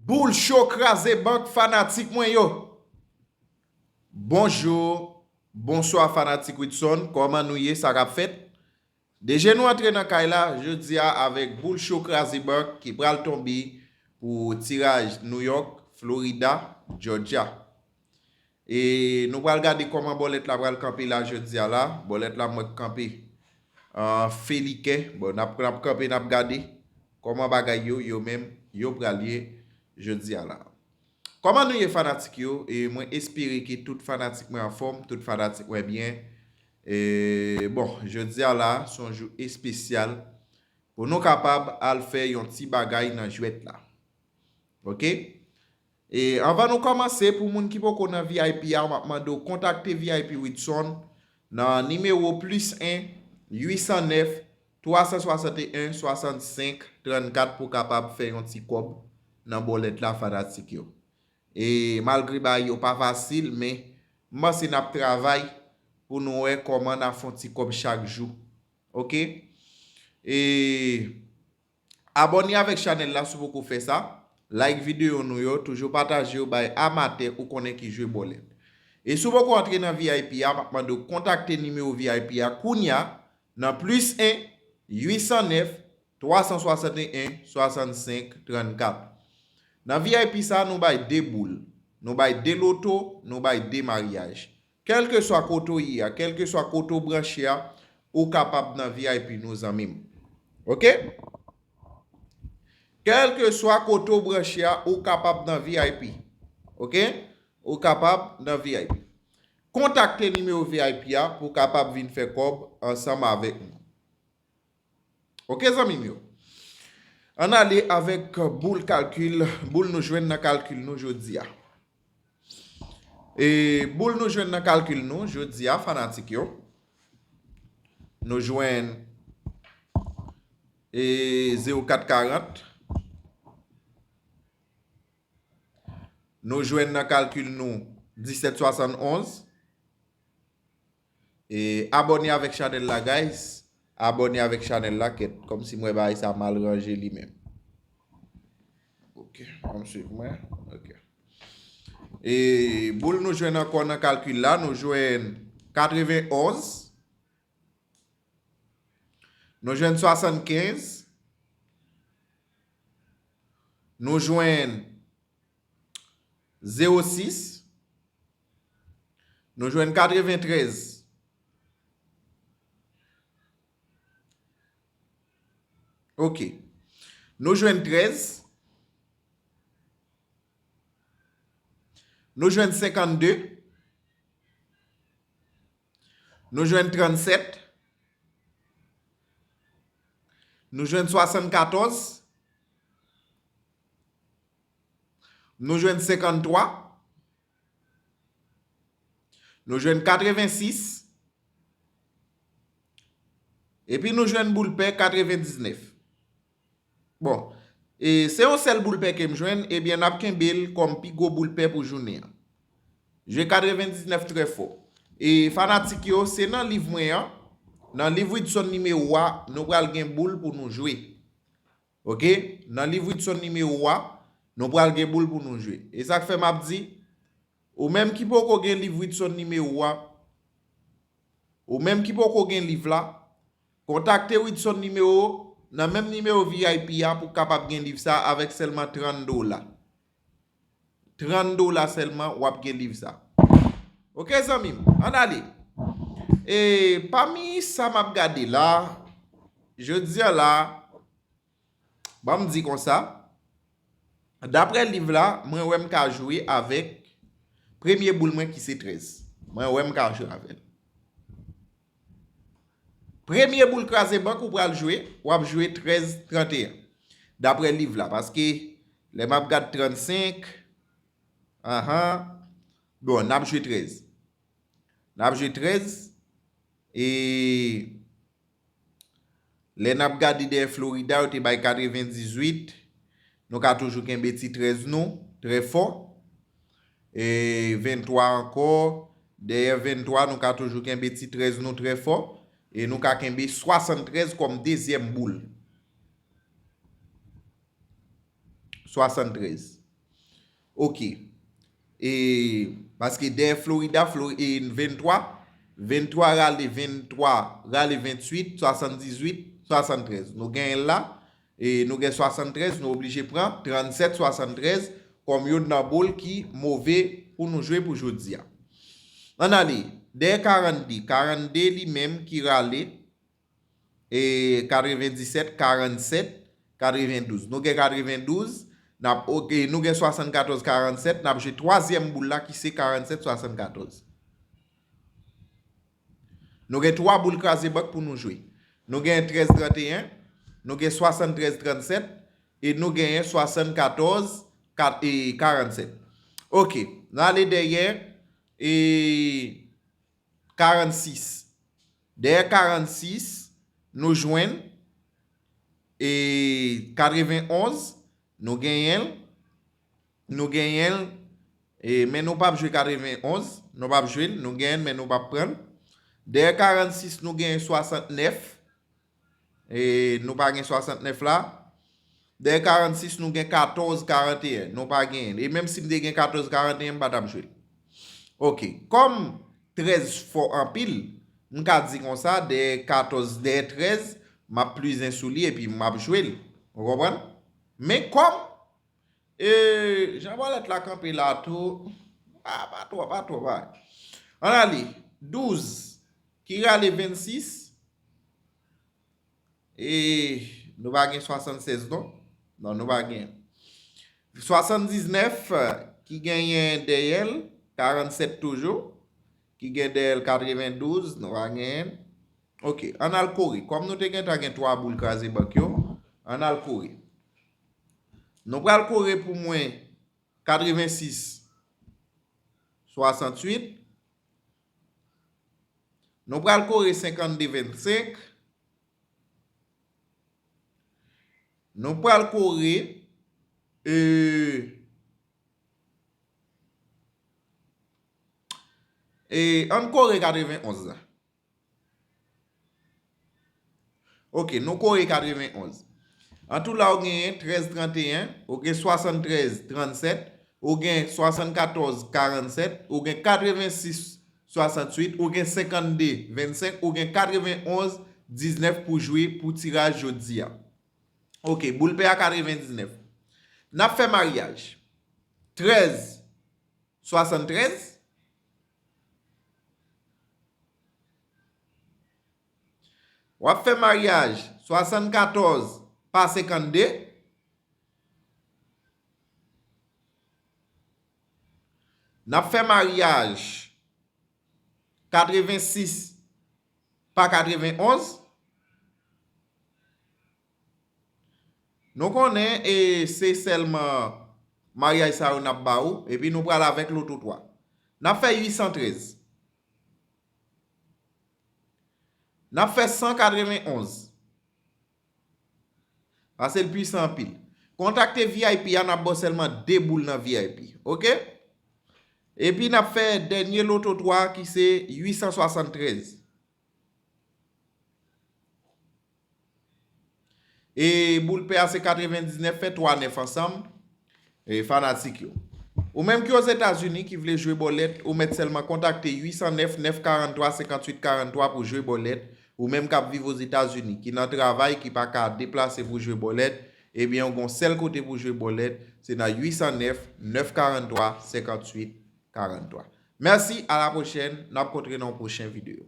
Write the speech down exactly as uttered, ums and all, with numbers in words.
Boul cho kraze bank fanatik mwen yo. Bonjou, bonswa fanatik Widson, kòman nou ye, sa k ap fèt? Deje nou antre nan kay la, jodi a avèk boul cho kraze bank ki pral tonbe pou tiraj New York, Florida, Georgia. E nou pral gade kòman bòlèt la pral kanpe la jodi a la. Bòlèt la mwen kanpe an felikè. Bon, n ap, n ap kanpe, n ap gade kòman bagay yo, yo menm, yo pral ye jodi a la. Kòman nou ye fanatik yo? E mwen espere ke tout fanatik mwen anfòm, tout fanatik mwen byen. E bon, jodi a la, se yon jou espesyal pou nou kapab al fè yon ti bagay nan jwèt la. Oke? E anvan nou kòmanse, pou moun ki poko nan V I P a, m ap mande w kontakte V I P Widson nan nimewo plis en, uit san nèf, twa san swasanteyen, swasannsenk, trannkat pou kapab fè yon ti kòb nan bòlèt la, fanatik yo. E malgre bagay yo pa fasil, men m panse n ap travay pou nou wè kòman n a fè yon ti kòb chak jou. Oke? E abòne avèk chanèl la si w poko fè sa. Like videyo nou yo, toujou pataje yo bay amatè ou konnen ki jwe bòlèt. E si w poko antre nan V I P a, m ap mande w kontakte nimewo V I P a kounya nan plis en, uit san nèf, twa san swasanteyen, swasannsenk, trannkat. Nan V I P sa, nou bay de boul, nou bay de loto, nou bay de maryaj. Kèlkeswa kote w ye a, kèlkeswa kote w branche a, ou kapab nan V I P nou, zanmi m. Oke? Kèlkeswa kote w branche a, ou kapab nan V I P. Oke? Ou kapab nan V I P. Kontakte nimewo V I P a pou w kapab vin fè kòb ansanm avèk nou. Oke, zanmi m yo? Ann ale avèk boul kalkil, boul nou jwenn nan kalkil nou jodi a. E boul nou jwenn nan kalkil nou jodi a, fanatik yo. Nou jwenn, e, zewo kat karant. Nou jwenn nan kalkil nou disèt swasannonz. E abòne avèk chanèl la, guys. Abòne avèk chanèl la, kèt. Kòmsi m wè bagay sa mal ranje li menm. Oke, ann swiv mwen. Oke. E boul nou jwenn ankò nan kalkil la, nou jwenn katrevenonz. Nou jwenn swasannkenz. Nou jwenn zewo sis. Nou jwenn katreventrèz. Oke. Nou jwenn trèz. Nou jwenn senkannde. Nou jwenn trannsèt. Nou jwenn swasannkatòz. Nou jwenn senkanntwa. Nou jwenn katrevensis. Epi nou jwenn boul pè katrevendiznèf. Bon, e se yon sèl boul pè ke m jwenn, ebyen n ap kenbe l kòm pi gwo boul pè pou jounen an. Jwe katrevendiznèf trè fò. E fanatik yo, se nan liv mwen an, nan liv Widson nimewo a, nou pral gen boul pou nou jwe. Oke? Nan liv Widson nimewo a, nou pral gen boul pou nou jwe. E sa k fè m ap di, ou menm ki poko gen liv Widson nimewo a, ou menm ki poko gen liv la, kontakte Widson nimewo, nan menm nimewo V I P a pou w kapab gen liv sa avèk sèlman trant dola. Trant dola sèlman, w ap gen liv sa. Oke, zanmi m, ann ale. E pami sa m ap gade la, jodi a la, ban m di konsa, daprè liv la, mwen wè m ka jwe avèk premye boul mwen ki se trèz. Mwen wè m ka jwe avè l. Premye boul kraze bank ou pral jwe, w ap jwe trèz tranteyen. Daprè liv la, paske lè m ap gad trannsenk, anhan, bon, n ap jwe trèz. N ap jwe trèz, e lè n ap gade dèyè Florida, yo te bay katrevendizuit. Nou ka toujou kenbe ti trèz nou, trè fò. E venntwa ankò, dèyè venntwa, nou ka toujou kenbe ti trèz nou trè fò. E nou ka kenbe swasanntrèz kòm dezyèm boul. Swasanntrèz. Ok. E, paske dèyè Florida, Flori, e, venntwa, venntwa rale venntrwa, rale venntuit, swasanndizuit, swasanntrèz. Nou genyen l la. E, nou gen swasanntrèz, nou oblije pran trannsèt, swasanntrèz kòm youn nan boul ki move pou nou jwe pou jodi a. Ann ale, dèyè karannde, karannde li menm ki rale, e, katrevendisèt, karannsèt, katrevendouz. Nou gen katrevendouz, n ap, ok, nou gen swasannkatòz, karannsèt, n ap jwe twazyèm boul la ki se karannsèt, swasannkatòz. Nou gen twa boul kraze bank pou nou jwe. Nou gen trèz, tranteyen, nou gen swasanntrèz, trannsèt, e nou genyen swasannkatòz, kat, e karannsèt. Ok, n ale dèyè, e karannsis. Dèyè karannsis, nou jwenn, e katrevenonz, nou genyen l, nou genyen l, e, men nou p ap jwe katrevenonz, nou p ap jwe l, nou genyen l, men nou p ap pran l. Dèyè karannsis, nou genyen swasantnèf, e, nou pa gen swasantnèf la. Dèyè karannsis, nou gen katòz, karanteyen, nou pa genyen l. E menm si m te gen katòz, karanteyen, m pa t ap jwe l. Ok, kòm trèz fò anpil, m ka di konsa, dèyè katòz, dèyè trèz, m ap plizen sou li epi m ap jwe l. Ou konprann? Men kòm, e, jan bòlèt la kanpe la tou, pa, pa twò, pa twò, pa. Ann ale, douz, ki rale vennsis, e nou pa gen swasannsèz non. Non, nou pa gen. Swasanndiznèf, ki genyen dèyè l, karannsèt toujou, ki gen dèyè l katrevendouz, nou pa genyen. Ok, ann al kore. Kòm nou te gentan gen twa boul kraze bank yo, ann al kore. Nou pral kore pou mwen katrevensis, swasanntuit. Nou pral kore senkannde, vennsenk. Nou pral kore, e, e, ann kore katrevenonz la. Ok, nou kore katrevenonz. An tou la, ou genyen trèz, tranteyen, ou gen swasanntrèz, trannsèt, ou gen swasannkatòz, karannsèt, ou gen katrevensis, swasanntuit, ou gen senkannde, vennsenk, ou gen katrevenonz, diznèf pou jwe pou tiraj jodi a. Ok, boul pè a katrevendiznèf. N ap fè maryaj. Trèz, swasanntrèz. W ap fè maryaj swasannkatòz pa senkannde. N ap fè maryaj katrevensis pa katrevenonz. Nou konnen, e, se sèlman maryaj sa yo n ap ba ou, epi nou pral avèk loto twa. N ap fè uitsantrèz. N ap fè san katrevenonz. Pase l pwisan anpil. Kontakte V I P a, n ap ba w sèlman de boul nan V I P. Ok? Epi n ap fè dènye loto twa ki se uitsanswasanntrèz. E boul pè a se katrevendiznèf, fè twa nèf ansanm, e fanatik yo. Ou menm ki Ozetazini ki vle jwe bòlèt, ou mèt sèlman kontakte uitsannèf, nèf karanntwa, senkantuit karanntwa pou jwe bòlèt. Ou menm k ap viv Ozetazini, ki nan travay, ki pa ka deplase pou jwe bòlèt, ebyen, ou gen yon sèl kote pou jwe bòlèt, se nan uitsannèf, nèf karanntwa, senkantuit karanntwa. Mèsi, a la pwochèn, n ap kontre nan yon pwochen videyo.